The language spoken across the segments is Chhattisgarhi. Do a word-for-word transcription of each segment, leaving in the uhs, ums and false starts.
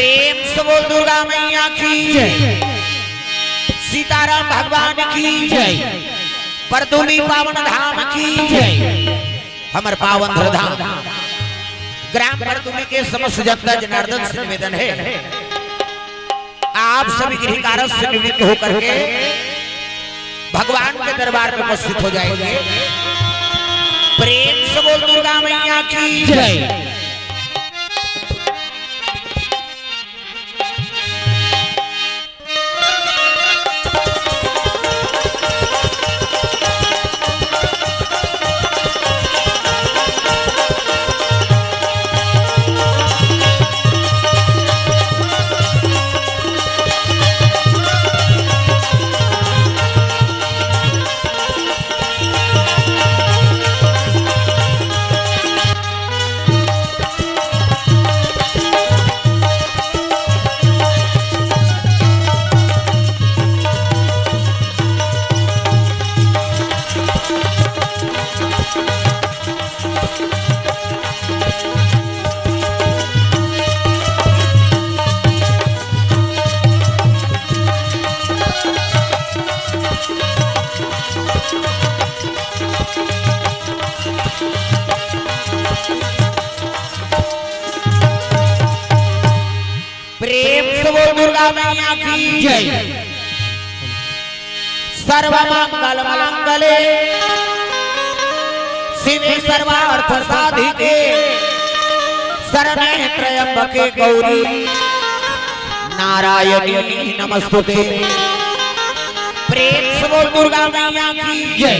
प्रेम से बोल दुर्गा मैया की जय। सीताराम भगवान की जय। परतुली पावन धाम की जय। हमर पावन धाम ग्राम परतुली के समस्त जनता जनार्दन से निवेदन है, आप सभी गृह कार्य से निवृत्त होकर के भगवान के दरबार में उपस्थित हो जाएंगे। प्रेम से बोल दुर्गा मैया की जय। प्रेम से बोल दुर्गा मैया की जय। सर्व मंगल मांगल्ये शिवे सर्वार्थ साधिके शरण्ये त्र्यंबके गौरी नारायणी नमस्तुते। प्रेम से बोल दुर्गा मैया की जय।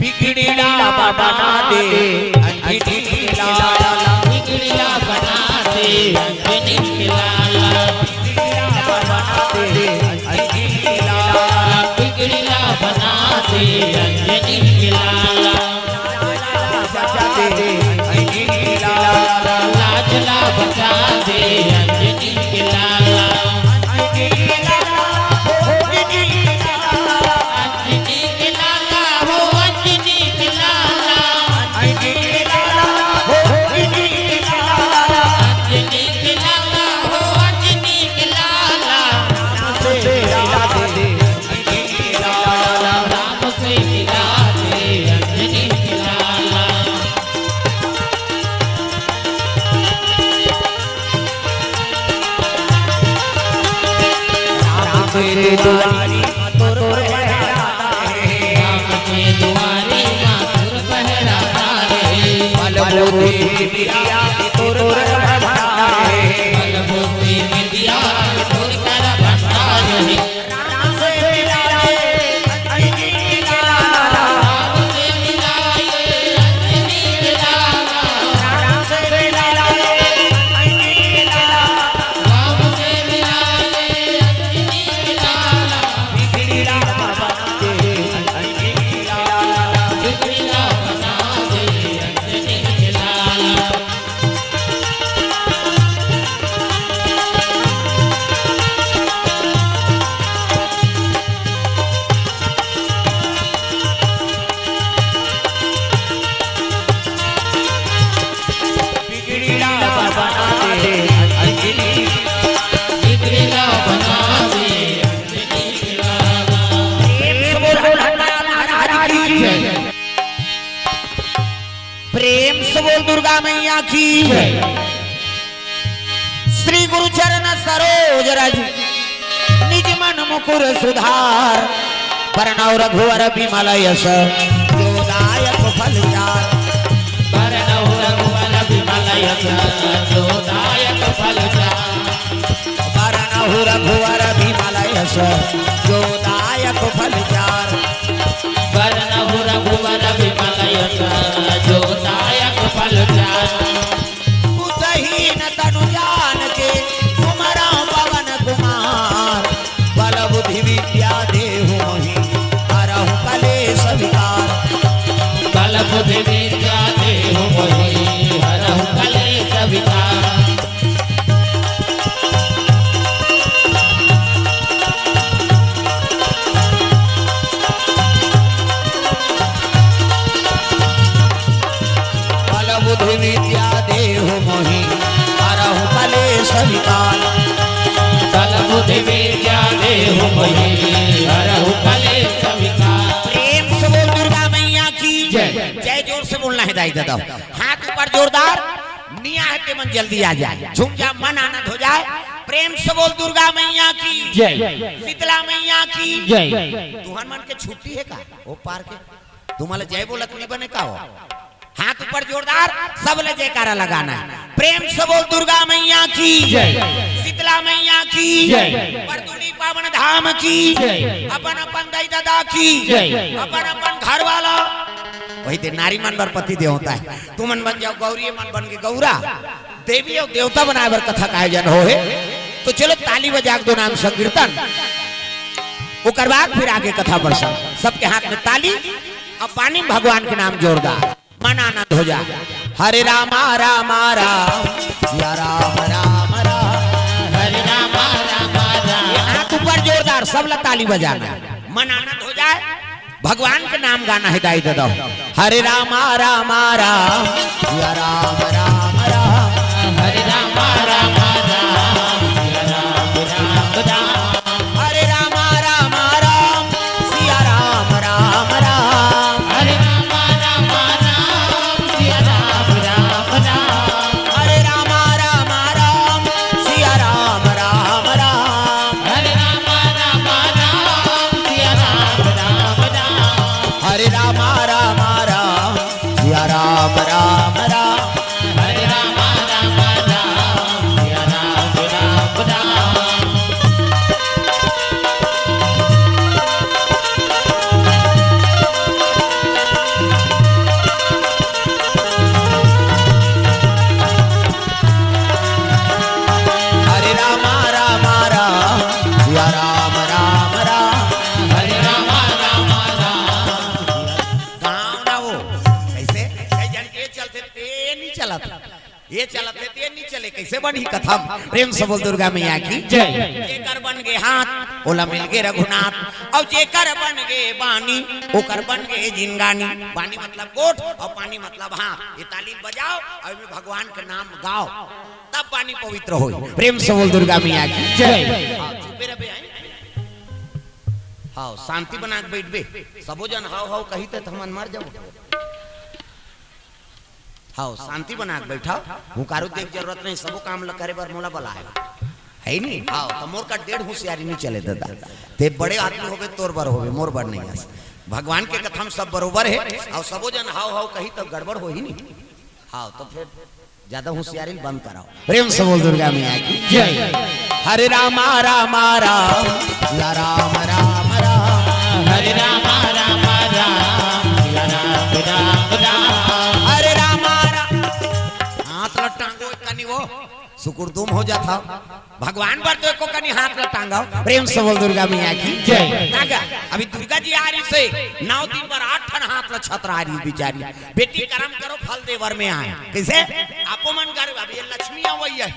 बिगड़ी ला बना दे अंजनी लाला। बिगड़ी ला बना दे अंजनी लाला। बिगड़ी ला बना दे अंजनी लाला। बिगड़ी ला बना दे अंजनी लाला। लाज ला बचा दे अंजनी लाला। लाज ला बचा दे अंजनी लाला। अंजनी लाला, हो अंजनी लाला। अंजनी के लाला हो, अंजनी के लाला। अंजनी के लाला हो, अंजनी के लाला। अंजनी के लाला हो, अंजनी के लाला। राम से मिला दे, अंजनी के लाला। राम से मिला दे, अंजनी के लाला। राम के दुआरी तोर पहरा है। राम के दुआरी माँ तोर पहरा है। बल बुद्धि विद्या तोर कर भंडार है। बल बुद्धि विद्या तोर कर भंडार है। राम से मिला रे अंजनी लाला। राम से मिला रे अंजनी लाला। राम से मिला रे अंजनी लाला। राम से मिला रे अंजनी लाला। बिगड़ी ला बना दे अंजनी लाला। बिगड़ी ला बना दे अंजनी लाला। बिगड़ी ला बना दे अंजनी। बिगड़ी ला बना दे अंजनी। प्रेम से बोल दुर्गा मैया की जय। श्री गुरु चरण सरोज रज निज मन मुकुर सुधार। बरनउँ रघुवर बिमल यस जो दायक फल चार। बरनउँ रघुवर बिमल यस जो दायक फल चार। बरनउँ रघुवर बिमल यस जो दायक फल चार। बरनउँ रघुवर बिमल यस जो दायक फल चार। बुद्धहीन तनु जान के सुमरउँ पवन कुमार। बल बुद्धि विद्या देहु मोहि हरहु कलेस विकार। बल बुद्धि विद्या देहु मोहि हरहु कलेस विकार। बल बुद्धि विद्या देहु मोहि हरहु कलेस विकार। बल बुद्धि विद्या देहु मोहि, हरहु कलेश विकार। प्रेम से बोल दुर्गा मैया की जय। जय जोर से बोलना हे दाई ददा। हाथ ऊपर जोरदार, निया हे ते मन जल्दी आ जाए, झूम जा, मन आनंद हो जाए। प्रेम से बोल दुर्गा मैया की जय। शीतला मैया की जय। तुहन मन के छुट्टी हे का? ओ पार के तुमन ला जय बोलत नहीं बने का हो? हाथ ऊपर जोरदार, सब ले जयकारा लगाना हे। प्रेम से बोल दुर्गा मैया की जय। शीतला मैया की जय। परदुनी पावन धाम की जय। अपन अपन दाई ददा की जय। अपन अपन घर वाला, वही ते नारी मन बर पति देवता हे। तुमन बन जाओ गौरी, मन बन के गौरा, देवी अउ देवता बनाए बर कथा का आयोजन हो हे। तो चलो ताली बजा के दो नाम संकीर्तन, ओकर बाद फिर आगे कथा प्रसंग। सबके हाथ में ताली, अब पानी में भगवान के नाम जोरदार, मन आनंद हो जा। हरे रामा रामा राम, सिया राम राम राम। हरे रामा रामा राम। हाथ ऊपर जोरदार, सब ला ताली बजाना, मन आनंद हो जाए। भगवान के नाम गाना हे दाई ददा। हरे रामा रामा राम, सिया राम राम राम। हरे रामा रामा राम, सिया राम राम राम। हरे रामा रामा राम, सिया राम राम राम। हरे रामा रामा राम, सिया राम राम राम। हरे रामा रामा राम, सिया राम राम राम। हरे रामा रामा राम, सिया राम राम राम। हरे रामा रामा राम, सिया राम राम राम। हरे रामा रामा राम, सिया राम राम राम। हरे रामा रामा राम, सिया राम राम राम। हरे रामा रामा राम। गाँव ना वो कैसे, कई जन के चलथे ते नहीं चलत, ये चलत हे ते नहीं चले, कैसे बनही कथा? प्रेम से बोल दुर्गा मैया की जय। जेकर बन गे हाथ, ओला मिल गे रघुनाथ, अउ जेकर बन गे बानी, ओकर बन गे जिनगानी। बानी मतलब गोठ अउ पानी मतलब हाथ। ये ताली बजाओ अउ एमे भगवान के नाम गाओ, तब बानी पवित्र होई। प्रेम से बोल दुर्गा मैया की जय। हाँ, चुपे रह बे, आई। हाँ, शांति बना के बैठ बे। सबो जन हाव हाव कही त हमन मर जाबो। हाँ, शांति बना के बैठा। हुंकारू देख जरूरत नहीं, सबो काम ल करे बर मोला बलाए हे। हे नी? हाँ, त मोर का डेढ़ होशियारी नहीं चले ददा। ते बड़े आदमी होबे, तोर बर होबे, मोर बर नहीं हस। भगवान के कथा में सब बरोबर हे, अउ सबो जन हाव हाव कही त गड़बड़ होही नी। हाँ, त फिर ज्यादा होशियारी बंद कराओ। प्रेम से बोल दुर्गा मैया की जय। हरे रामा रामा राम, सिया राम राम राम। हरे रामा रामा राम, सिया राम राम राम। हरे रामा राम। हाथ ल टांगो एक कनी वो, सुकुरदुम हो जाथा। भगवान बर तो एको कनी हाथ ल टांगो। प्रेम से बोल दुर्गा मैया की जय। तागा, अभी दुर्गा जी आ रही से नौ दिन बर आठ ठन हाथ ल छतरा रही बिचारी। बेटी करम करो, फल दे बर में आए। कैसे? आपो मन गर्व, अभी ये लक्ष्मी आवई हे।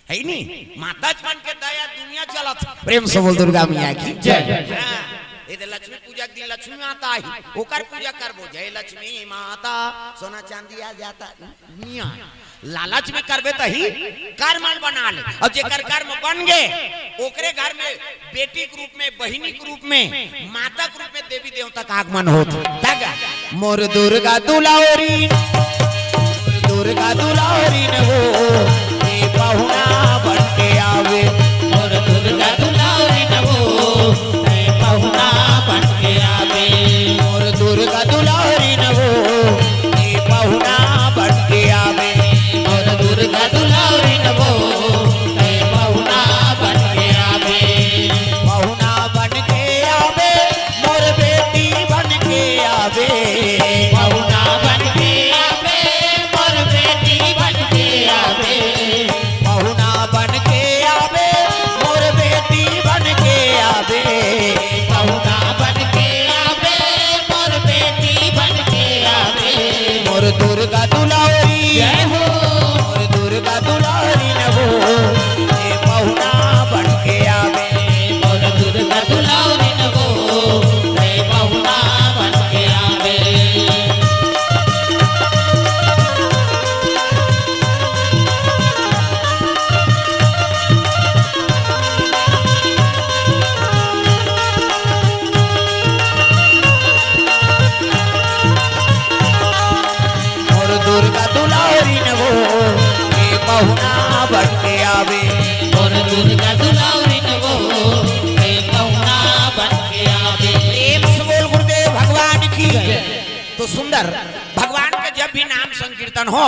हे नी? माता मन के दया दुनिया चलत। प्रेम से बोल दुर्गा मैया की जय। हाँ, ये दे लक्ष्मी पूजा के दिन लक्ष्मी माता आई, ओकर पूजा करबो। जय लक्ष्मी माता, सोना चांदी आ जाता, निया। लालच में करबे तही कर्म बना ले। अउ जेकर कर्म बन गे, ओकरे घर में बेटी के रूप में, बहिनी के रूप में, माता के रूप में देवी देवता का आगमन होत। तग मोर दुर्गा दुलारी, दुर्गा दुलारी न वो, ए पहुना बन के आवे। मोर दुर्गा दुलारी न वो, ए पहुना बन के आवे। मोर दुर्गा दुलारी न वो, ए पहुना बन के आवे। मोर दुर्गा दुलारी न वो, ए पहुना बन के आवे। पहुना बन के आवे, मोर बेटी बन के आवे। पहुना बन के आवे, मोर बेटी बन के पहुना बन के आवे। मोर दुर्गा दुलारिन वो, हे पहुना बन के आवे। प्रेम से बोल गुरुदेव भगवान की। तो सुंदर, भगवान के जब भी नाम संकीर्तन हो,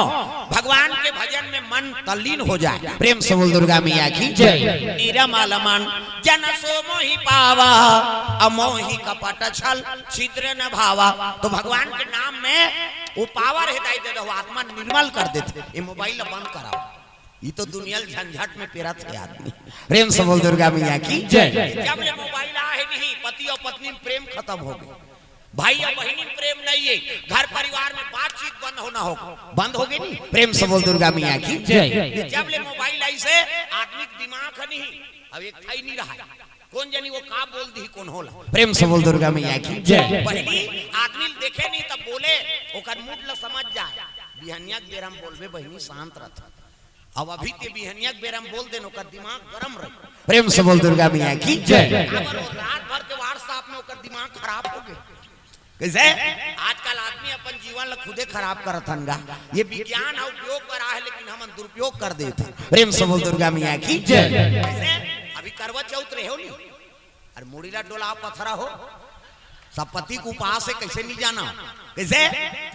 भगवान के भजन में मन तल्लीन हो जाए। प्रेम से बोल दुर्गा मैया की जय। निरमल मन जन सो मोहि पावा, अमोहि कपट छल छिद्र न भावा। तो भगवान के नाम में वो पावर है, दाई दे दो, आत्मा निर्मल कर देथे। ये मोबाइल ला बंद कराओ, ये तो दुनिया ल झंझट में पेरत हे आदमी। प्रेम से बोल दुर्गा मैया की जय। जब ले मोबाइल आहे नहीं, पति और पत्नी में प्रेम खतम हो गे, भाई और बहिनी में प्रेम नहीं है, घर परिवार में बातचीत बंद होना हो, बंद हो गे नहीं। प्रेम से बोल दुर्गा मैया की जय। जब ले मोबाइल आइसे, आदमी के दिमाग ह नहीं, अब एक थाई नहीं रहा है। कोन जनी वो का बोल दी, कोन होला। प्रेम से बोल दुर्गा मैया की जय। बहिनी आदमी ल देखे नहीं तब बोले, ओकर मूड ल समझ जाए। बिहनिया के बेरा में बोलबे बहिनी, शांत रह। अब अभी ते बिहनिया के बेरा में बोल देन, ओकर दिमाग गरम रही। प्रेम से बोल दुर्गा मैया की जय। काबर वो रात भर के WhatsApp में ओकर दिमाग खराब हो गे। कैसे? आजकल आदमी अपन जीवन ला खुदे खराब करत हन गा। ये विज्ञान ह उपयोग बर आहे, लेकिन हमन दुरुपयोग कर देत हन। प्रेम से बोल दुर्गा मैया की जय। कैसे? अभी करवा चौथ रहे हो नहीं, अरे मुड़ी ला डोला पथरा हो, सब पति के उपास है, कैसे नहीं जाना? कैसे?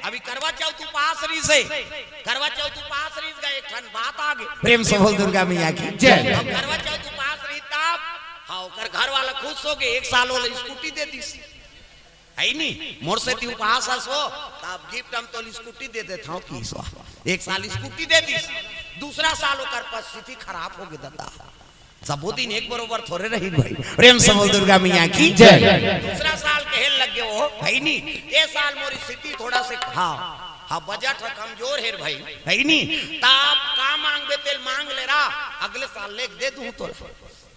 अभी करवा चौथ उपास रहिस हे, करवा चौथ उपास रहिस गा, एक ठन बात आ गे। प्रेम से बोल दुर्गा मैया की जय। अब करवा चौथ उपास रहिस तब, हाँ, ओकर घर वाला खुश हो गे, एक साल ओला स्कूटी दे दिस। है नी, मोर से ती उपास हस हो, तब गिफ्ट हम तोला स्कूटी दे देत हौं किहिस। एक साल स्कूटी दे दिस, दूसरा साल ओकर परिस्थिति खराब हो गे दादा। सबो दिन एक बरोबर थोरे रही भाई। प्रेम से बोल दुर्गा मैया की जय। दूसरा साल कहे लग गे हो, है नी, ये साल मोर स्थिति थोड़ा से, हाँ, हाँ, बजट ह कमजोर हे भाई, है नी, तब का मांगबे तेला मांग ले रा, अगले साल लेके दे दूं तोला।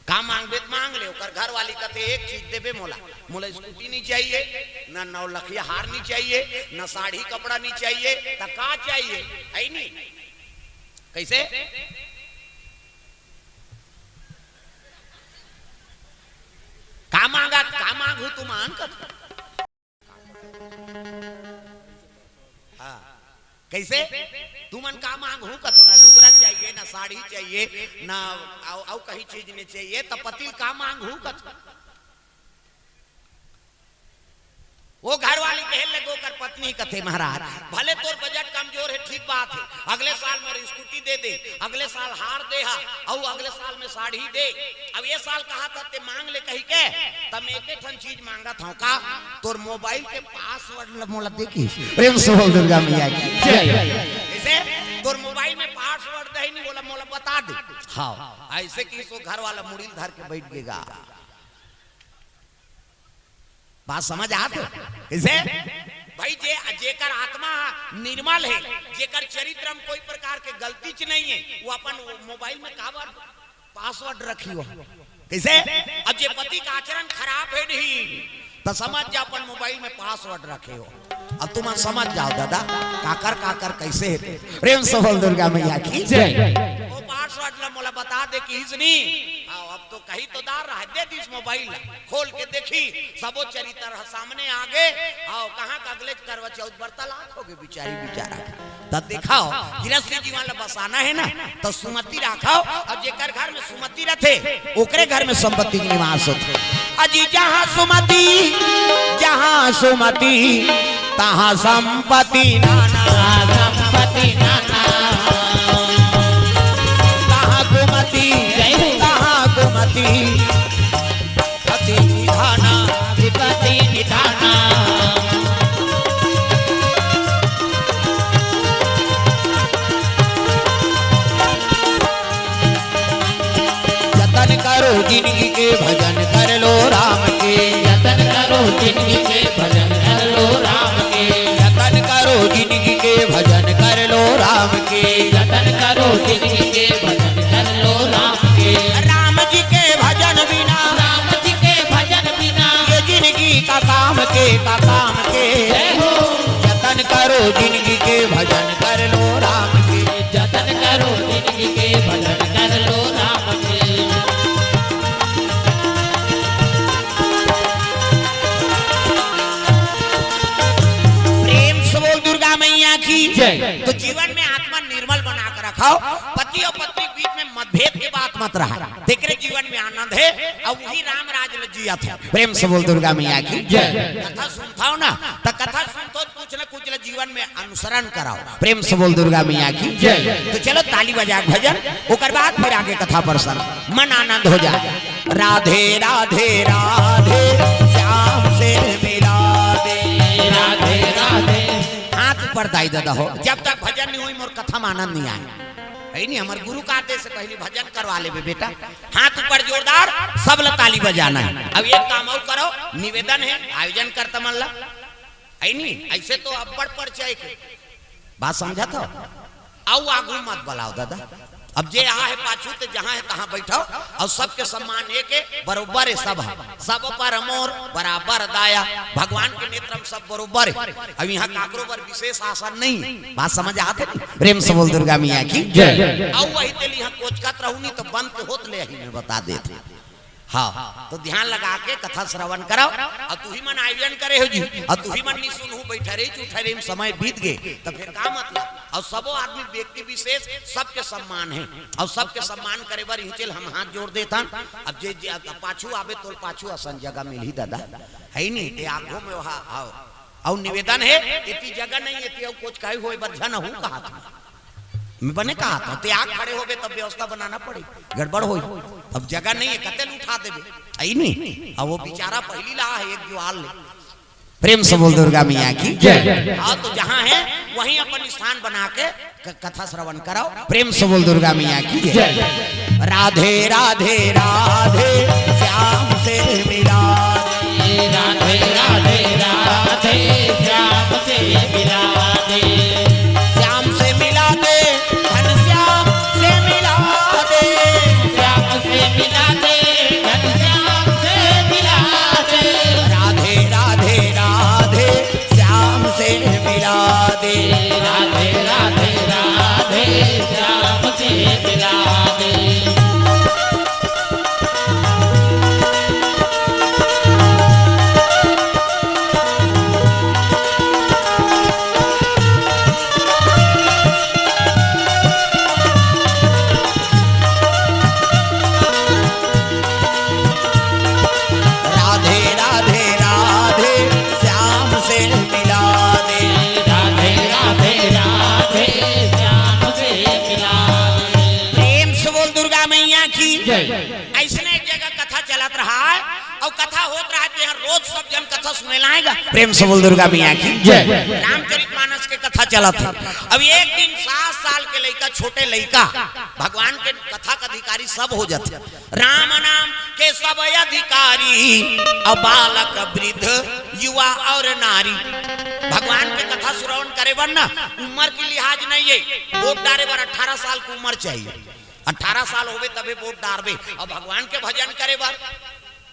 का मांगबे त मांग ले, ओकर घर वाली कथे, "एक चीज देबे मोला, मोला स्कूटी नहीं चाहिए, ना नौ लखिया हार नहीं चाहिए, ना साड़ी कपड़ा नहीं चाहिए, त का चाहिए?" है नी? कैसे? का मांगा, का मांगू तुमन कथों? हाँ। कैसे? तुमन का मांगहू कथों, ना लुगरा चाहिए, ना साड़ी चाहिए, ना अउ, अउ कहीं चीज नहीं चाहिए, त पति ल का मांगहू कथों? वो घर वाली कहे लगे, ओकर पत्नी कथे, "महाराज, भले तोर बजट कमजोर हे, ठीक बात हे, अगले साल मोर स्कूटी दे दे, अगले साल हार दे हा, अउ अगले साल में साड़ी दे, अब ये साल कहा था ते मांग ले कही के, त मैं एके ठन चीज मांगत हौं का, तोर मोबाइल के पासवर्ड ल मोला दे के।" प्रेम से बोल दुर्गा मैया की जय। जैसे तोर मोबाइल में पासवर्ड दे नहीं, मोला, मोला बता दे। हाँ, ऐसे किहिस वो घर वाला मुड़ी ल धर के बैठ गेगा। बात समझ आत हे? कैसे? भाई, जे, जेकर आत्मा निर्मल हे, जेकर चरित्र में कोई प्रकार के गलती च नहीं हे, वो अपन मोबाइल में काबर पासवर्ड रखियो? कैसे? अब जे पति का आचरण खराब हे नहीं, त समझ जा अपन मोबाइल में पासवर्ड रखे हो। अब तुमन समझ जाओ दादा, काकर काकर कैसे हे। प्रेम से बोल दुर्गा मैया की जय। वो पासवर्ड ला मोला बता दे किहिस नहीं। आओ, अब तो कही तो दार रहा, दे दिस मोबाइल ला। खोल के देखी, सबो चरित्र ह सामने आ गे। अउ कहाँ का अगले करवा चौथ बर तलाक हो गे बिचारी बिचारा के। त देखाओ, गृहस्थी जीवन ला बसाना हे ना, त सुमति राखव, अउ जेकर घर में सुमति रथे, ओकरे घर में संपत्ति के निवास होथे। अजी जहाँ सुमति, जहाँ सुमति, तहाँ संपत्ति नाना। संपत्ति नाना। तहाँ कुमति, जय हो। तहाँ कुमति। पति निधाना। विपत्ति निधाना। जतन करो जिनगी के, भजन कर लो राम के। जतन करो जिनगी के, भजन कर लो राम के। जतन करो जिनगी के, भजन कर लो राम के। जतन करो जिनगी के, भजन कर लो राम के। राम जी के भजन बिना, राम जी के भजन बिना, ये जिनगी का काम के, का काम के। जय हो। जतन करो जिनगी के, भजन कर लो राम के। जतन करो जिनगी के, भजन कर लो राम के। प्रेम से बोल दुर्गा मैया की जय। तो जीवन में आत्मा निर्मल बना के रखव। पति पति अउ पत्नी के बीच में मतभेद के बात मत रहा, तेकरे जीवन में आनंद हे, अउ वही राम राज ल जियत हे। प्रेम से बोल दुर्गा मैया की जय। कथा सुनथव ना, त कथा सुनथव, कुछ न कुछ ल जीवन में अनुसरण कराओ। प्रेम से बोल दुर्गा मैया की जय। तो चलो ताली बजा के भजन, ओकर बाद फिर आगे कथा प्रसंग, मन आनंद हो जाए। राधे राधे राधे, श्याम से मिला दे। राधे राधे। हाथ ऊपर दाई ददा हो, जब तक भजन नहीं होई मोर कथा में आनंद नहीं आए। हे नहीं, हमर गुरु का आदेश हे, पहली भजन करवा लेबे बेटा। हाथ ऊपर जोरदार, सब ला ताली बजाना हे। अब एक काम अउ करो, निवेदन हे आयोजन करता मन ला, हे नहीं, ऐसे तो अब्बड़ परिचय के बात समझत हो। अउ आगू मत बलाओ ददा, अब जे आ हे पाछू ते जहाँ हे तहाँ बैठव, अउ सबके सम्मान एक हे, बरोबर हे सब हे, सब पर मोर बराबर दाया। भगवान के नेत्र में सब बरोबर हे। अब यहाँ काकरो बर विशेष आसन नहीं हे। बात समझ आत हे? प्रेम से बोल दुर्गा मैया की जय। अउ वही तेली यहाँ कोचकत रहू नहीं तो बंद के होत ले यही मैं बता देत हँव। हाँ, तो ध्यान लगा के कथा श्रवण कराओ। अउ तुही मन आयोजन करे हो जी, अउ तुही मन नहीं सुनहू, बैठे रही, उठे रही, समय बीत गे, तो फिर का मतलब? अउ सबो आदमी व्यक्ति विशेष, सबके सम्मान हे, अउ सबके सम्मान करे बर इही चेल हम हाथ जोड़ देथन। अब जे, जे पाछू आबे तोल पाछू असन जगह मिलही ददा, हे नहीं, ते आगू में वहाँ आओ। अउ निवेदन हे, एती जगह नहीं, एती अउ कुछ कही होए बर झन हूँ कहा था। मैं बने कहा था, ते आग खड़े होबे तब व्यवस्था बनाना पड़ी, गड़बड़ होई। अब जगह नहीं हे, कते ल उठा देबे, हे नहीं। अब वो बेचारा पहली ला हे एक जुआल ले। प्रेम से बोल दुर्गा मैया की जय। हाँ, तो जहाँ हे वहीं अपन स्थान बना के क-, कथा श्रवण कराओ। प्रेम से बोल दुर्गा मैया की जय। जय। राधे राधे राधे, श्याम से मिला दे। राधे राधे राधे, श्याम से मिला दे। श्याम से मिला दे, घनश्याम से मिला दे। श्याम से मिला दे, घनश्याम से मिला दे। राधे राधे राधे, श्याम से मिला दे। राधे राधे राधे, श्याम से मिला दे। राधे राधे राधे, श्याम से मिला दे। राधे राधे राधे, श्याम से मिला दे। प्रेम से बोल दुर्गा मैया की जय। अइसने एक जगह कथा चलत रहा हे, अउ कथा होत रहा हे, तेहा रोज सब जन कथा सुने ला आएगा। प्रेम से बोल दुर्गा मैया की जय। रामचरित मानस के कथा चलत हे। अब एक दिन सात साल के लइका, छोटे लइका, भगवान के कथा के अधिकारी सब हो जाथे। राम नाम के सब अधिकारी, अउ बालक वृद्ध युवा अउ नारी। भगवान के कथा श्रवण करे बर ना उम्र के लिहाज नहीं हे। वोट डारे बर अठारह साल के उम्र चाहिए। अठारह साल होबे तभे वोट डारबे। अउ भगवान के भजन करे बर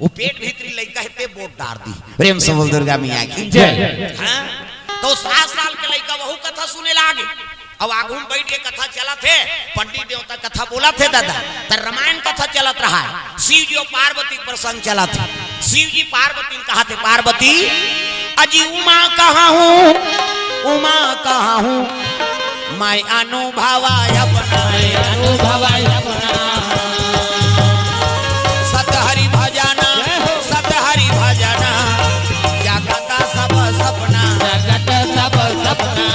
वो पेट भीतरी लइका हे ते वोट डार दी। प्रेम से बोल दुर्गा मैया की जय। हाँ? तो सात साल के लइका वहू कथा सुने लागे। अब आगू में बैठ के कथा चलत हे, पंडित देवता कथा बोलत हे ददा, त रामायण कथा चलत रहा हे, शिव जी अउ पार्वती के प्रसंग चलत हे। शिव जी पार्वती ल कहत हे, पार्वती, अजी उमा कहाँ हूँ, उमा कहाँ हूँ, मैं अनुभवा अपना, मैं अनुभवा अपना। सत हरि भजना, जय हो। सत हरि भजना, जगत सब सपना। जगत सब सपना।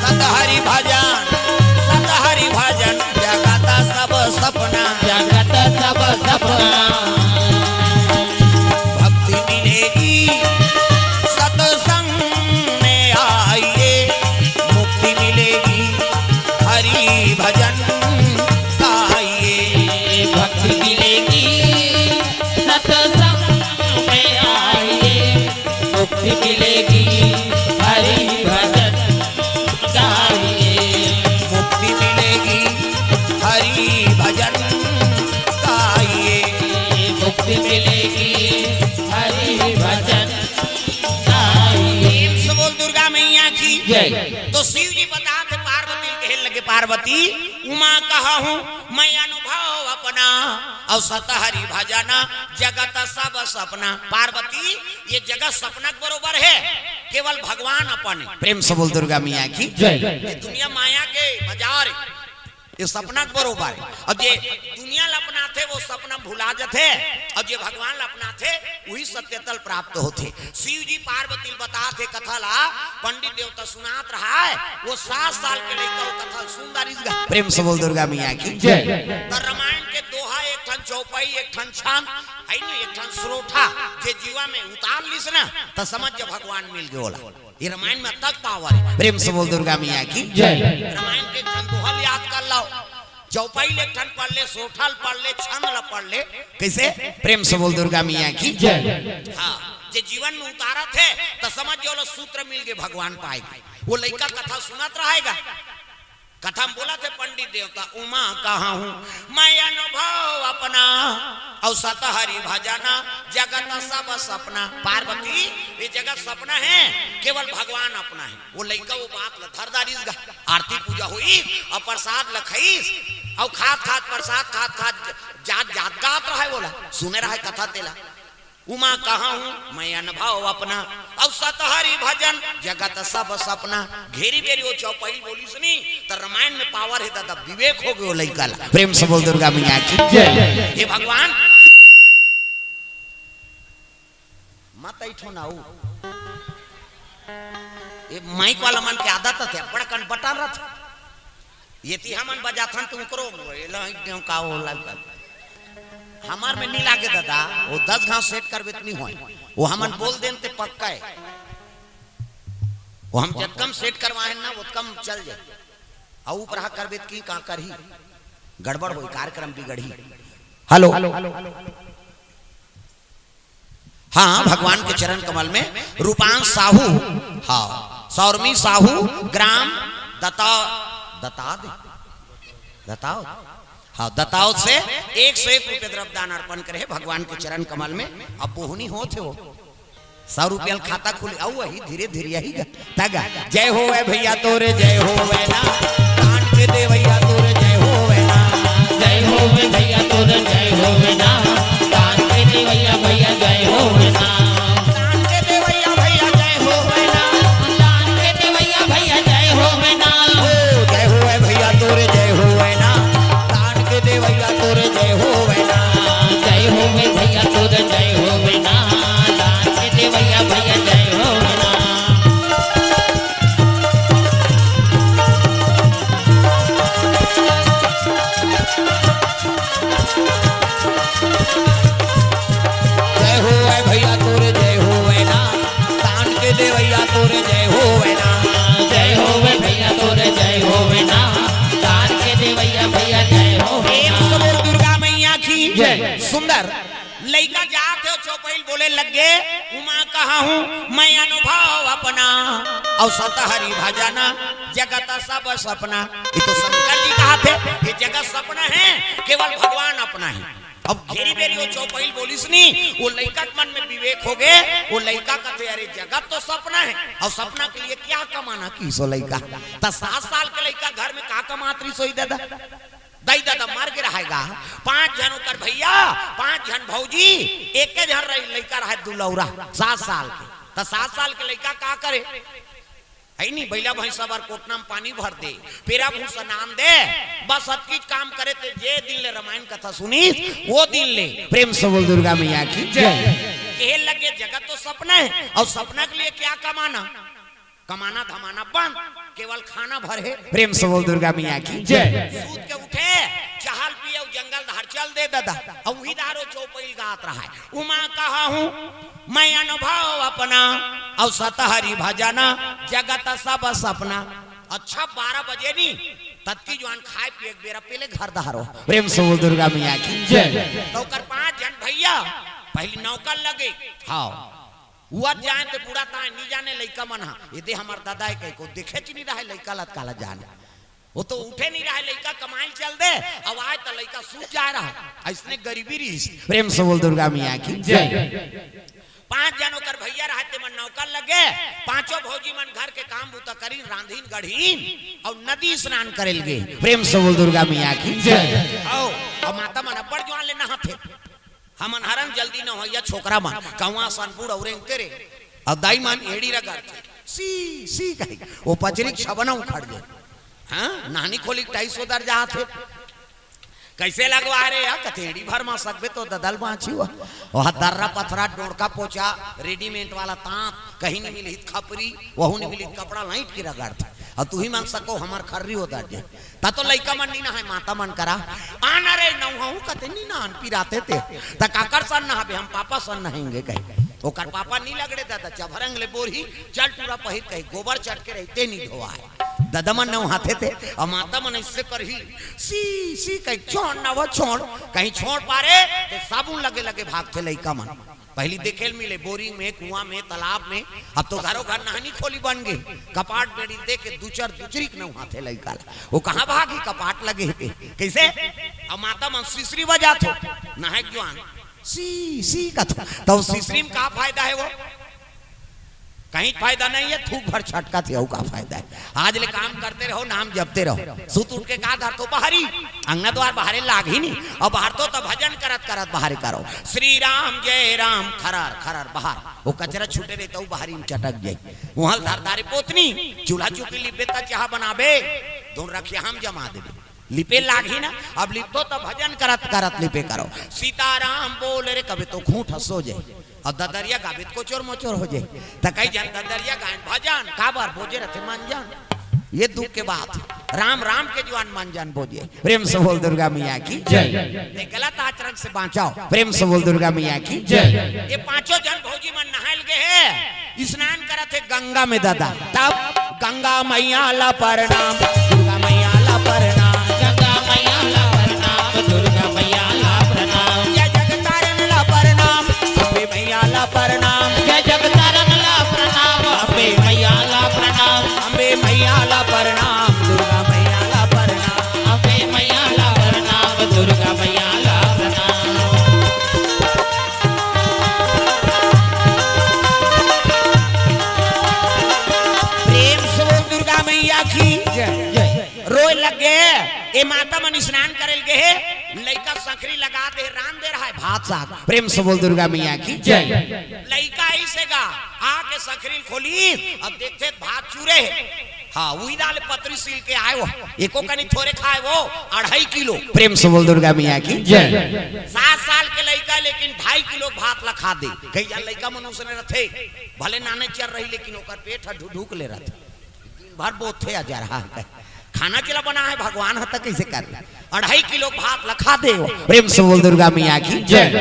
सत हरि भजन, सत हरि भजन, जगत सब सपना। जगत सब सपना। भक्ति मिलेगी सत्संग में आइए, मुक्ति मिलेगी हरि भजन गाइए। भक्ति मिलेगी सत्संग में आइए, मुक्ति मिलेगी हरि भजन गाइए। मुक्ति मिलेगी हरि भजन गाइए। मुक्ति मिलेगी हरि भजन गाइए। प्रेम से बोल दुर्गा मैया की जय। तो शिव जी बतात हे पार्वती ल कहे लगे, पार्वती, उमा कहहूँ मैं अनुभव अपना, अउ सत हरि भजन जगत सब सपना। पार्वती, ये जगत सपना के बरोबर हे, केवल भगवान अपन हे। प्रेम से बोल दुर्गा मैया की जय। ये दुनिया माया के बाजार हे, ये सपना के बरोबर हे। अउ जे दुनिया ल अपनाथे, वो सपना भुला जथे, अउ जे भगवान ल अपनाथे, वही सत्य तल प्राप्त होथे। शिव जी पार्वती ल बताथे कथा ला, पंडित देवता सुनात रहय, वो सात साल के लइका वो कथा ल सुन डारिस गा। प्रेम से बोल दुर्गा मैया की जय। त रामायण के दोहा एक ठन चौपाई, एक ठन छंद, हे नी, एक ठन सरोठा, जे जीवा में उतार लिस ना, त समझ जा भगवान मिल गे ओला। ये रामायण में अतक पावर हे। प्रेम से बोल दुर्गा मैया की जय। रामायण के एक ठन दोहा ल याद कर लव, चौपाई ल एक ठन पढ़ ले, सरोठा ल पढ़ ले, छंद ल पढ़ ले। कइसे? प्रेम से बोल दुर्गा मैया की जय। हाँ, जे जीवन में उतारत हे, त समझ जा ओला सूत्र मिल गे भगवान पाए के। वो लइका कथा सुनत रहय गा, कथा में बोलथे पंडित देवता, उमा कहहूँ मैं अनुभव अपना, अउ सत हरि भजन जगत सब सपना। पार्वती, ये जगत सपना हे, केवल भगवान अपना हे। वो लइका वो बात ल धर डारिस गा, आरती पूजा होइस, अउ प्रसाद ल खइस, अउ खात खात, प्रसाद खात खात जात जात गात रहय, ओला सुने रहय कथा तेला। उमा कहहूँ मैं अनुभव अपना, अउ सत हरि भजन जगत सब सपना। घेरी बेरी वो चौपाई ल बोलिस नी, त रामायण में पावर हे दादा, विवेक हो गे वो लइका ला। प्रेम से बोल दुर्गा मैया की जय। हे भगवान, मत ऐठो ना ऊ। ये माइक वाला मन के आदत हे, बड़कन बटन रथे। ये ती हमन बजाथन त उकरो एला एकदम का होला। हमार में नी लागे दादा, वो दस घांव सेट करबे त नी होय। वो हमन बोल देन ते पक्का हे। वो हम जतकम सेट करवाएन ना, ओतकम चल जाय। अउ ऊपरहा करबे त की का करही? गड़बड़ होई, कार्यक्रम बिगड़ही। हेलो। हाँ, भगवान के चरण कमल में रूपांश साहू, हाँ, सौरमी साहू, ग्राम दता-, दताद, दतावत, हाँ, दतावत से एक सौ एक रुपये द्रव्य दान अर्पण करे हे भगवान के चरण कमल में। अब बोहनी होत हे वो, सौ रुपया ल खाता खुली, अउ वही धीरे धीरे यही गा। तगा, जय होवे भैया तोरे, जय होवे ना। दान के देवैया तोरे, जय होवे ना। जय होवे भैया तोरे, जय होवे ना। दान के देवैया भैया, जय होवे ना। दान के देवैया भैया, जय होवे ना। दान के देवैया भैया, जय होवे ना। ओ, जय होवे भैया तोरे, जय होवे ना। दान के देवैया तोरे, जय होवे ना। जय होवे भैया तोरे, जय होवे ना। दान के देवैया भैया, जय होवे ना। जय होवे भैया तोरे, जय होवे ना। दान के देवैया तोरे, जय होवे ना। जय होवे भैया तोरे, जय होवे ना। दान के देवैया भैया, जय होवे ना। प्रेम से बोल दुर्गा मैया की जय। सुंदर लइका जात हे, चौपाई ल बोले लग गे, उमा कहहूँ मैं अनुभव अपना, अउ सत हरि भजन जगत सब सपना। ये तो शंकर जी कहथे, ये जगत सपना हे, केवल भगवान अपना हे। अब घेरी बेरी वो चौपाई ल बोलिस नी, वो लइका के मन में विवेक हो गे, वो लइका कथे, "अरे, जगत तो सपना हे, अउ सपना के लिए क्या कमाना?" किहिस वो लइका। त सात साल के लइका घर में का कमात रहिस होही दादा? दाई ददा मर गे रहय गा, पांच झन ओकर भैया, पांच झन भौजी, एके झन रही, लइका रहय दुलौरा, सात साल के। त सात साल के लइका का करे? हे नी, बइला भैंसा बर कोटना म पानी भर दे, पेरा भूसा नान दे, बस अतकीच काम करे। ते जे दिन ले रामायण कथा सुनिस, वो दिन ले प्रेम से बोल दुर्गा मैया की जय। कहे लगे, जगत तो सपना हे, अउ सपना के लिए क्या कमाना? कमाना धमाना बंद, केवल खाना भर हे। प्रेम से बोल दुर्गा मैया की जय। सूत के उठे, चहल पिए, अउ जंगल धार चल दे ददा, अउ उही धार वो चौपइल गात रहय, उमा कहहूँ मैं अनुभव अपना, अउ सत हरि भजन जगत सब सपना। अच्छा, बारह बजे नी, ततकी जुवान खाय पिए के बेरा पेले घर डहर हो। प्रेम से बोल दुर्गा मैया की जय। त ओकर पांच झन भैया पहिली नौकर लगे, हाँ, उहत जाय ते बूढ़ा ताय नी जाने लइका मन हा, एदे हमर ददा हे कहिके देखेच नी रहय लइका ला, त काला जाने। वो तो उठे नी रहय, लइका कमाय ल चल दे, अउ आय त लइका सूत जाय रहय, अइसने गरीबी रहिस। प्रेम से बोल दुर्गा मैया की जय। पांच जन ओकर भैया रहय, तेमन नौकर लगे। पांचों भौजी मन घर के काम बूता करिन, रांधिन गढ़िन अउ नदी स्नान करे ल गे। प्रेम से बोल दुर्गा मैया की जय। अउ, अउ माता मन अब्बड़ जुआन ले नहाथे। हमन हरन जल्दी नहवइया छोकरा मन, कौआ सन बूढ़ अउ रेंगते रे। अउ दाई मन एड़ी रगड़थे। सी, सी कही। ओ पचरी के छबना उखड़ गे। हाँ, नहानी खोली के टाइस ओदर जात हे। कइसे लगवा रे या? कथे एड़ी भर मा सकबे तो ददल बाँची हुआ। ओह दर्रा पथरा डोड़का पोचा, रेडीमेड वाला तांत, कहीं नहीं मिलही त खपरी, वहू नहीं मिलही त कपड़ा लाइट के रगड़थे। अउ तुही मन सको हमर खर्री ओदर जाय। त तो लइका मन नी नहाय, माता मन करा। आना रे नहवहूँ कथे नी नहान पिराथे ते। त काकर सन नहाबे, हम पापा सन नहाएंगे कहे। ओकर पापा नी लगड़े ददा, चभरंग ले बोरही, चल टूरा पहिर कहे, गोबर चटके रहिते नी धोवाय। ददा मन नहवाथे ते, अउ माता मन अइसे करही, सी, सी कहे, छोड़ ना वो छोड़, कहीं छोड़ पारे, त साबुन लगे लगे भागथे लइका मन। पहिली देखे ल मिले, बोरिंग में, कुआं में, तालाब में, अब तो घरो घर नहानी खोली बन गे। कपाट बेड़ी दे के दूचर दूचरी के नहवाथे लइका ला। ओ कहाँ भागही, कपाट लगे हे ते। कइसे? अउ माता मन सिसरी बजाथो, नहाय के जुआन। सी, सी कथो। त ओ सिसरी म का फायदा हे वो? कहीं फायदा नहीं हे, थूक भर छटकत हे, अउ का फायदा हे? आज ले काम करते रहो, नाम जपते रहो। सुत उठ के का धरथो? बहरी। अंगना द्वार बहरे लागही नी। अउ बहरथो त भजन करत करत बहरे करो। श्री राम जय राम, खरर खरर बहर। ओ कचरा छूटे रहे त ओ बहरी म चटक जाय। उहाँ ल धर धारे पोतनी, चूल्हा चौकी लिपबे त चाहा बनाबे, दोन रखिया हम जमा देबे। लिपे लागही ना, अब लिपथो त भजन करत करत लिपे करो। सीताराम बोल रे कबे तो खूंट ह सो जाय। अउ ददरिया गाबे त कोचोर मोचोर हो जाय। त कई जन ददरिया गायन भजन, काबर बोजे रथे मंजन। ये दुख के बात। राम राम के जुआन मंजन बोजे। प्रेम से बोल दुर्गा मैया की जय। ये गलत आचरण से बाँचाव। प्रेम से बोल दुर्गा मैया की जय। ये पांचों जन भौजी मन नहाय ल गे हे, स्नान करत हे गंगा में ददा। तब गंगा मैया ला प्रणाम, दुर्गा मैया ला प्रणाम। गंगा मैया ला प्रणाम, दुर्गा मैया ला प्रणाम। जय जगतारण ला प्रणाम, अम्बे मैया ला प्रणाम। जय जगतारण ला प्रणाम, अम्बे मैया ला प्रणाम। अम्बे मैया ला प्रणाम, दुर्गा मैया ला प्रणाम। अम्बे मैया ला प्रणाम, दुर्गा मैया ला प्रणाम। प्रेम से बोल दुर्गा मैया की जय। रोय लग गे। ए माता मन स्नान करे ल गे हे, लइका संखरी लगा दे, रांध दे रहय भात साग। प्रेम से बोल दुर्गा मैया की जय। लइका अइसे गा, आके संखरी ल खोलिस, अब देखथे त भात चूरे हे। हाँ, उही दाल पतरी सील के आय वो, एको कनी थोरे खाय वो, अढ़ाई किलो। प्रेम से बोल दुर्गा मैया की जय। सात साल के लइका लेकिन ढाई किलो भात ल खा दे। कई जन लइका मन उसने रथे, भले नाने चर रही लेकिन ओकर पेट ह ढुढुक ले रथे। दिन भर बोथे अजरहा हे। खाना जेला बनाय हे भगवान ह त कइसे कर ले? अढ़ाई किलो भात ल खा दे वो। प्रेम से बोल दुर्गा मैया की जय।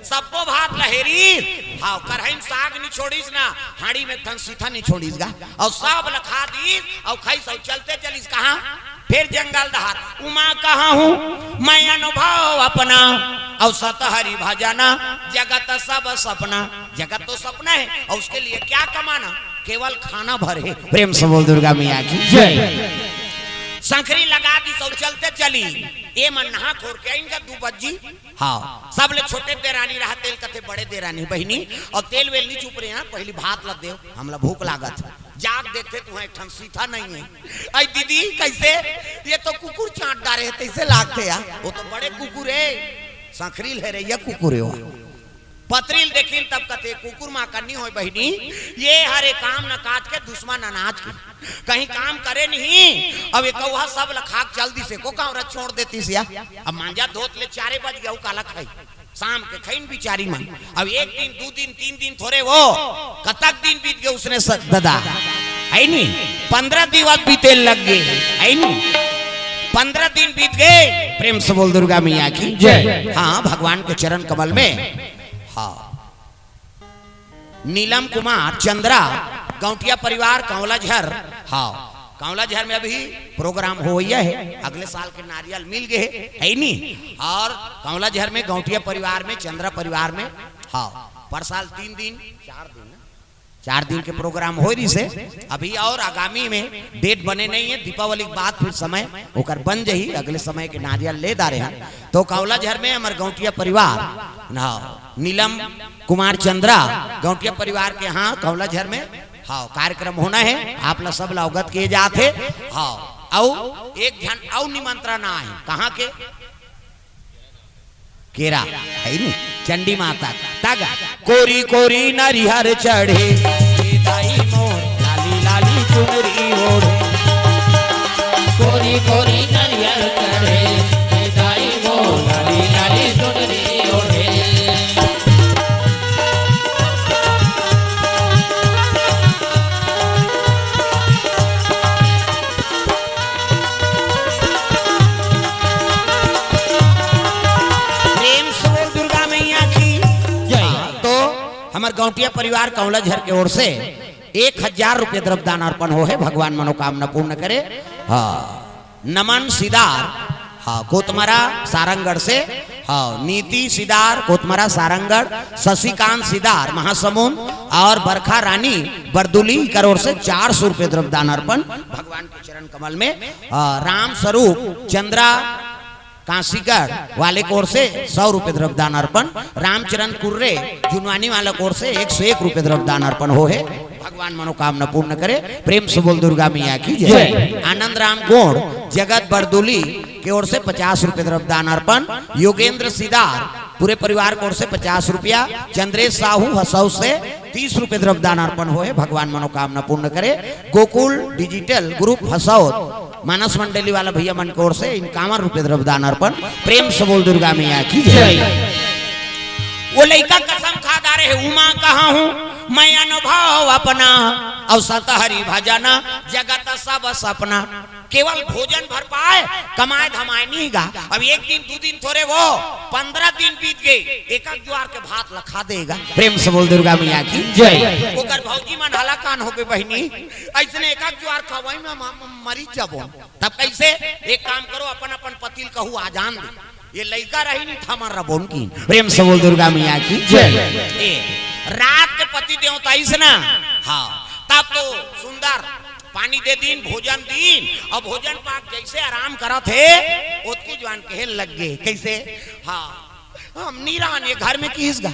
सब्बो भात ल हेरिस, हाँ, करही म साग नी छोड़िस ना, हांड़ी में ठन सीथा नी छोड़िस गा, अउ सब ल खा दिस, अउ खाइस अउ चलते चलिस कहाँ? फेर जंगल डहर। उमा कहा हूँ मैं अनुभव अपना, अउ सत हरि भजना जगत सब सपना। जगत तो सपना हे, अउ उसके लिए क्या कमाना, केवल खाना भर हे। प्रेम से बोल दुर्गा मैया की जय। संखरी लगा दिस अउ चलते चलिस, ए मन नहा खोर के आइन गा दू बज्जी। हाँ, सब ले छोटे देरानी रहय, तेला कथे बड़े देरानी बहिनी, अउ तेल वेल नी चुप रहे, हाँ, पहिली भात ल देव, हमला भूख लागत हे। जाके देखथे त उहाँ एक ठन सीथा नहीं हे। अई दीदी, कइसे? ये तो कुकुर चाट डारे हे, तइसे लागथे यार। वो तो बड़े कुकुर हे, संखरी ल हेरइया कुकुर हे वो। पतरी ल देखिन तब कथे, कुकुर मा कन्नी होय बहिनी, ये हरे काम न काज के, दुश्मन अनाज के। कहीं काम करे नहीं, अब ये कौहा सब ल खा के चल दिस, एको कांवरा छोड़ देतिस या। अब मांजा धोत ले चारे बज गे, अउ काला खाही? शाम के खाइन बिचारी मन। अब एक दिन, दू दिन, तीन दिन थोरे वो, कतक दिन बीत गे उसने स-, ददा, हे नी? पन्द्रह दिवस बीते लग गे, हे नी? पन्द्रह दिन बीत गे। प्रेम से बोल दुर्गा मैया की जय। हाँ, भगवान के चरण कमल में। हाँ। नीलम कुमार चंद्रा, गौंटिया परिवार, कौलाझर। हाँ, कौलाझर में अभी प्रोग्राम होवइया हे, अगले साल के नारियल मिल गे हे, हे नी? अउ कौलाझर में गौंटिया परिवार में, चंद्रा परिवार में, हाँ, पर साल तीन दिन, चार दिन ना? चार दिन के प्रोग्राम हो रही से, अभी और आगामी में डेट बने नहीं है। दीपावली के बाद फिर समय ओकर बन जही, अगले समय के नारियल ले डारे हैं। तो कौला झर में हमर गौंटिया परिवार, हाँ, नीलम कुमार चंद्रा, गौंटिया परिवार के, हाँ, कौला झर में, हाँ, कार्यक्रम होना है। आप ला सब ला अवगत किए जात है। हाँ, अउ एक झन अउ निमंत्रण आए, कहाँ के? केरा है नी, चंडी माता का। तागा, कोरी कोरी नरिहर चढ़े, ए दाई मोर लाली लाली चुनरी ओढ़े। कोरी कोरी नरिहर चढ़े, ए दाई मोर लाली लाली चुनरी ओढ़े। प्रेम से बोल दुर्गा मैया की जय। हाँ, तो हमर गौंटिया परिवार कौला झर के ओर से एक हजार रुपये द्रव्य दान अर्पण हो है, भगवान मनोकामना पूर्ण करे। हाँ, नमन सिदार, हाँ, कोतमरा सारंगढ़ से, हाँ, नीति सिदार कोतमरा सारंगढ़, शशिकांत सिदार महासमुंद और बरखा रानी बरदुली कर ओर से चार सौ रुपये द्रव्य दान अर्पण भगवान के चरण कमल में। हाँ, राम स्वरूप चंद्रा कांसीगढ़ वाले कोर से सौ रुपये द्रव्य दान अर्पण, रामचरण कुर्रे जुनवानी वाला कोर से एक सौ एक रुपये द्रव्य दान अर्पण हो है। भगवान मनोकामना पूर्ण करे। प्रेम से बोल दुर्गा मैया की जय। जय। आनंद राम गोंड जगत बरदुली के ओर से पचास रुपये द्रव्य दान अर्पण, योगेंद्र सिदार पूरे परिवार की ओर से पचास रुपया, चंद्रेश साहू हसौ से तीस रुपये द्रव्य दान अर्पण होए, भगवान मनोकामना पूर्ण करे। गोकुल डिजिटल ग्रुप हसौद मानस मंडली वाला भैया मन की ओर से इक्यावन रुपये द्रव्य दान अर्पण। प्रेम से बोल दुर्गा मैया की जय। जय। वो लइका कसम खा डारे है, उमा कहा हूँ मैं अनुभव अपना, और सतहरी भजना जगत सब सपना। केवल भोजन भर पाए, कमाए धमाए नहीं गा। अब एक दिन दो दिन थोरे वो, पन्द्रह दिन बीत गए, एक एक जुआर के भात ला खा देगा। प्रेम से बोल दुर्गा मैया की जय। ओकर भौजी मन हलाकान हो गए, बहिनी, ऐसने एक एक जुआर खवाई में म-, म-, मरी जाबो। तब कैसे? एक काम करो, अपन अपन पति ल कहू आ जान दे, ये लइका रही नहीं, थमर रबोन की। प्रेम से बोल दुर्गा मैया की जय। ए, रात के पति देवता ऐसना, हाँ, तब तो सुंदर पानी दे दीन, भोजन दीन, और भोजन पाक जैसे आराम करत हे, ओतके जुआर कहे लग गए। कैसे? हाँ, हम नी रहन, ये घर में किहिस गा।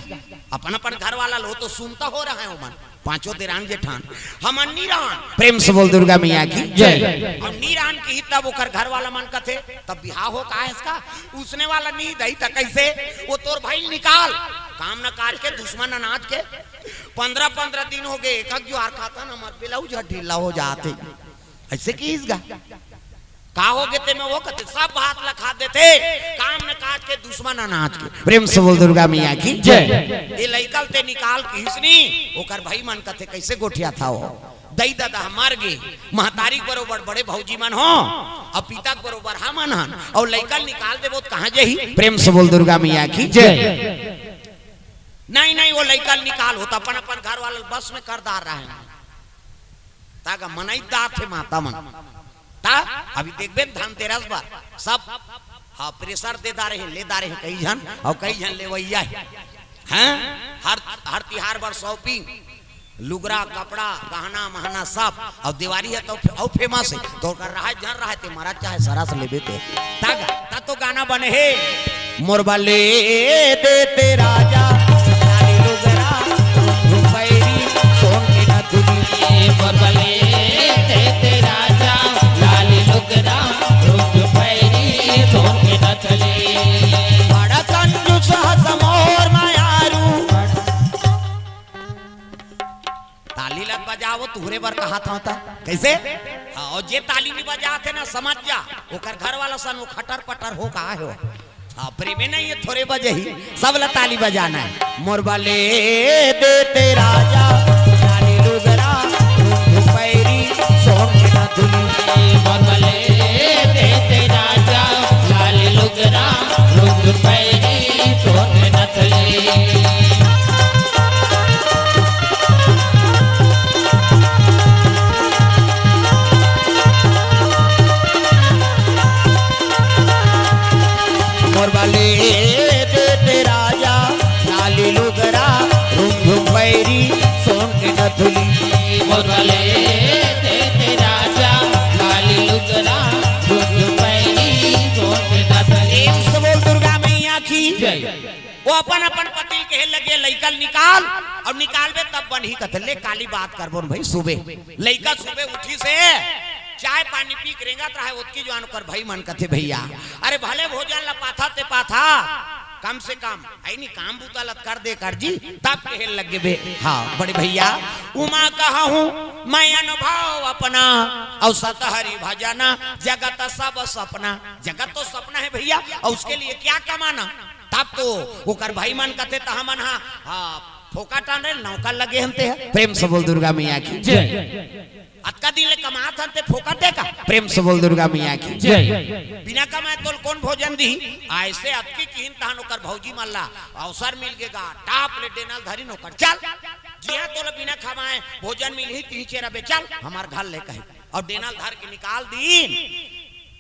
अपन अपन घर वाला लो तो सुनता हो रहा है ओमन, पांचों देरान जेठान, हमन नी रहन। प्रेम से बोल दुर्गा मैया की जय। और नी रहन की तब ओकर घर वाला मन कथे, तब बिहाव हो का है इसका? उसने वाला नी दई त कैसे? वो तोर भाई निकाल, काम न काज के, दुश्मन अनाज के। पन्द्रह पन्द्रह दिन हो गए, एक एक जुआर खाता न, हमर ब्लाउज ह ढीला हो जाते। ऐसे किहिस गा। का हो गे ते में वो कथे, सब भात ला खा देते, काम न काज के, दुश्मन अनाज के। प्रेम से बोल दुर्गा मैया की जय। ये लइका ल ते निकाल किहिस नी, ओकर भाई मन कथे, कैसे गोठियाथव? दई ददा मर गे, महतारी के बरोबर बड़े भौजी मन हो, और पिता के बरोबर हमन हन, और लइका ल निकाल देबो त कहाँ जही? प्रेम से बोल दुर्गा मैया की जय। नहीं, नहीं, वो लइका ल निकाल होता, अपन, अपन घर वाला ल बस में कर डार रहे हैं। तागा मनई दात हे माता मन। ता अभी देखबे न धनतेरस बर सब, हाँ, प्रेशर दे डारे हे, ले डारे हे कई झन, और कई झन लेवैया हे। हैं? हर, हर तिहार बर shopping, लुगरा, कपड़ा, गहना, महना सब, और देवारी हे तो फे-, और famous हे। तो ओकर रहा झन रहा ते, मरा चाहे सरस लेबे ते। तागा, ता तो गाना बने हे। मोर बले देते राजा, लाली लुगरा, रुपैरी, सोन के नथुनी। मोर बले देते राजा, लाली लुगरा, रुपैरी, सोन के नथुनी। बड़ा कंजूस हस मोर मयारू। ताली लग बजाओ, तुहरे बर कहा था, था। कैसे? हाँ, और जे ताली नहीं बजाते ना, समझ जा, ओकर घर वाला सन वो खटर पटर हो कहा हो। हाँ, प्रेमे नहीं है, थोरे बजे ही, सब ला ताली बजाना है। मोर बले देते राजा, लाली लुगरा, रुंध पैरी, सोन नथुनी। मोर बले देते राजा, लाली लुगरा, रुंध पैरी, सोन नथुनी। मोर बले देते राजा, लाली लुगरा, रुंध पैरी, बोतले देते राजा, काली लुगरा, दुख पैरी, सोच दसले। प्रेम से बोल दुर्गा मैया की। जय। वो अपन अपन पति ल कहे लगे, "लइका ल निकाल, अउ निकालबे तब बनही," कथे। ले काली बात करबो न भाई। सुबे लइका सुबे उठी से चाय पानी पी के रेंगत रहे, ओतकी जुवार ओकर भाई मन कथे, "भइया, अरे भले भोजन ल पाथा ते पाथा, कम से कम अइनी काम बूता ल त कर दे कर जी।" तब कहे लगे बे, हाँ बड़े भइया। उमा कहा हूँ मैं अनुभव अपना, अउ सतहरी भजना जगत सब सपना। जगत तो सपना है भइया, अउ उसके लिए क्या कमाना? तब तो ओकर भाई मन कथे, "त हमन हा, हाँ, फोकट आन रे, नौकर लगे हन ते ह।" प्रेम से बोल दुर्गा मैया की। जय। अतका दिन ले कमात हन ते फोकट दे का? प्रेम से बोल दुर्गा मैया की। जय। बिना कमाए तोल कौन भोजन दी? अइसे अतकी किहिन तहन ओकर भौजी मन ला अवसर मिल गे गा, टाप ले डेना ल धरिन ओकर, "चल, जिहां तोला बिना खवाए भोजन मिलही, तिही चेरा बे चल हमर घर ले," कहे, अउ डेना ल धर के निकाल दीन।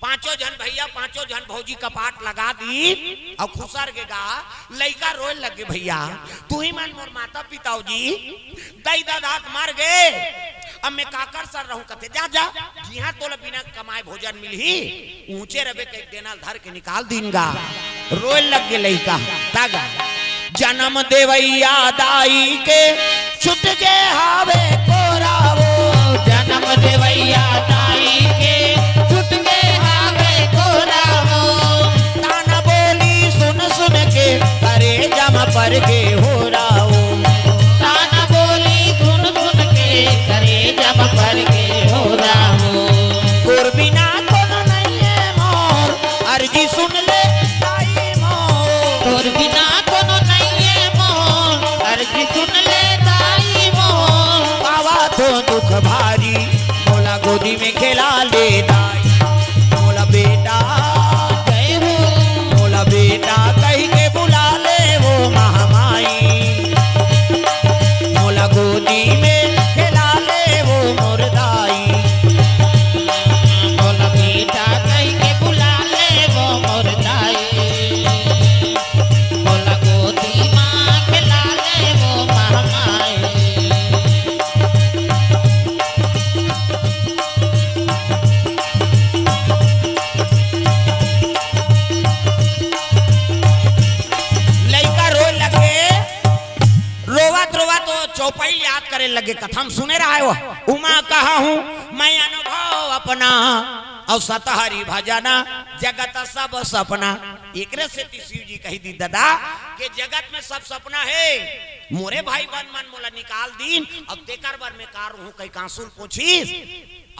पांचों झन भइया, पांचों झन भौजी कपाट लगा दीन अउ खुसर गे गा। लइका रोए लगे, "भइया, तुही मन मोर माता पिता हो जी, दई ददा त मर गे, अब मैं काकर सर रहूं?" कथे, "जा, जा, जिहां तोला बिना कमाए भोजन मिलही, उहें रबे," कहि डेना ल धर के निकाल दीन गा। रोए लग गे लइका, ता गा। जनम देवइया दाई के छुट गे हावे कोरा वो। जनम देवइया दाई के छुट गे हावे कोरा वो। ताना बोली सुन सुन के करेजा म पर गे होरा वो। ताना बोली सुन सुन के करेजा म पर गे होरा वो। तोर बिना कोनो नइये मोर, अर्जी सुन ले दाई मोर। तोर बिना कोनो नइये मोर, अर्जी सुन ले दाई मोर। पावा तो दुख भारी, मोला गोदी में खेला ले दाई। मोला बेटा, जय हो। मोला बेटा कहि के बुला ले वो महामाई। मोला गोदी में खेला ले वो मोर दाई। मोला बेटा कहि के बुला ले वो मोर दाई। मोला गोदी मा खेला ले वो महामाई। लइका रोए लगे, रोवत रोवत वो चौपाई याद करे लगे, कथा म सुने रहा है वो। उमा कहा हूँ मैं अनुभव अपना, अउ सतहरी भजना जगत सब सपना। एकरे सेती शिव जी कहि दीन ददा के जगत में सब सपना है, मोरे भाई बंद मन मोला निकाल दीन, अब तेकर बर मैं का रोहूं कहि के आंसू ल पोंछिस।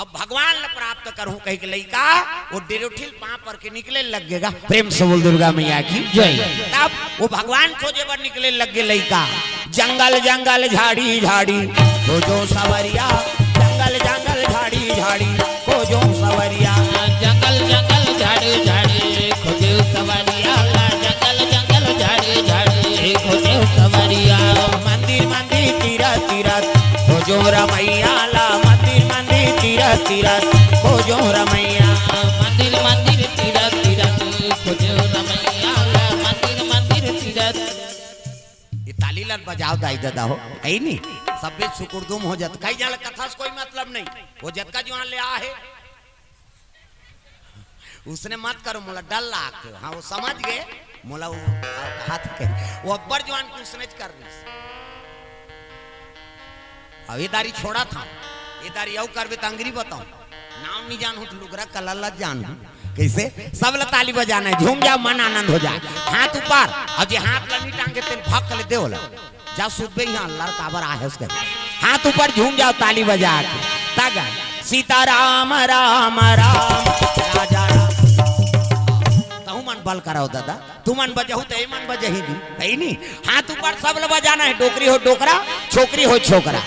अब भगवान ल प्राप्त करहूं कहि के लइका वो डेरोठी ल पांव पर के निकले लग गे गा। प्रेम से बोल दुर्गा मैया की। जय। तब वो भगवान खोजे बर निकले लग गे लइका। जंगल जंगल झाड़ी झाड़ी खोजों सवरिया, जंगल जंगल झाड़ी झाड़ी खोजों सवरिया। जंगल जंगल झाड़ी झाड़ी खोजों सवरिया ला, जंगल जंगल झाड़ी झाड़ी खोजों सवरिया। मंदिर मंदिर तीरथ तीरथ खोजों रमैया ला, मंदिर मंदिर तीरथ तीरथ खोजों रमैया। मंदिर मंदिर तीरथ तीरथ खोजों रमैया ला, मंदिर मंदिर तीरथ। ये ताली ला बजाव दाई ददा हो, अइ नी? सबे सुकुरदुम हो जात। कई जान कथा से कोई मतलब नहीं, वो जतका जुवार ले आ हे। उसने मत करो, मोला डर लाग। हाँ, वो समझ गे, मोला वो हाथ के, वो अब्बर जुवार के उसने च कर रही। अब ये दारी छोड़ा था, ये दारी अउ करबे त अंगरी बताऊं। नाम नहीं जानहूं त लुगरा कलर ला जानहूं। कइसे? सब ला ताली बजाना है, झूम जाओ, मन आनंद हो जाए। हाथ ऊपर, अउ जे हाथ ला नहीं टांगे तेन भक ले दे ओला। जा सुबे ही अल्लाह काबर आहे उसके। हाथ ऊपर झूम जाओ ताली बजा के। तग सीता राम राम राम राजा राम। तहु मन बल कराओ दादा। तुमन बजहू त एमन बजही दी, है नी? हाथ ऊपर सब ल बजाना है, डोकरी हो डोकरा, छोकरी हो छोकरा।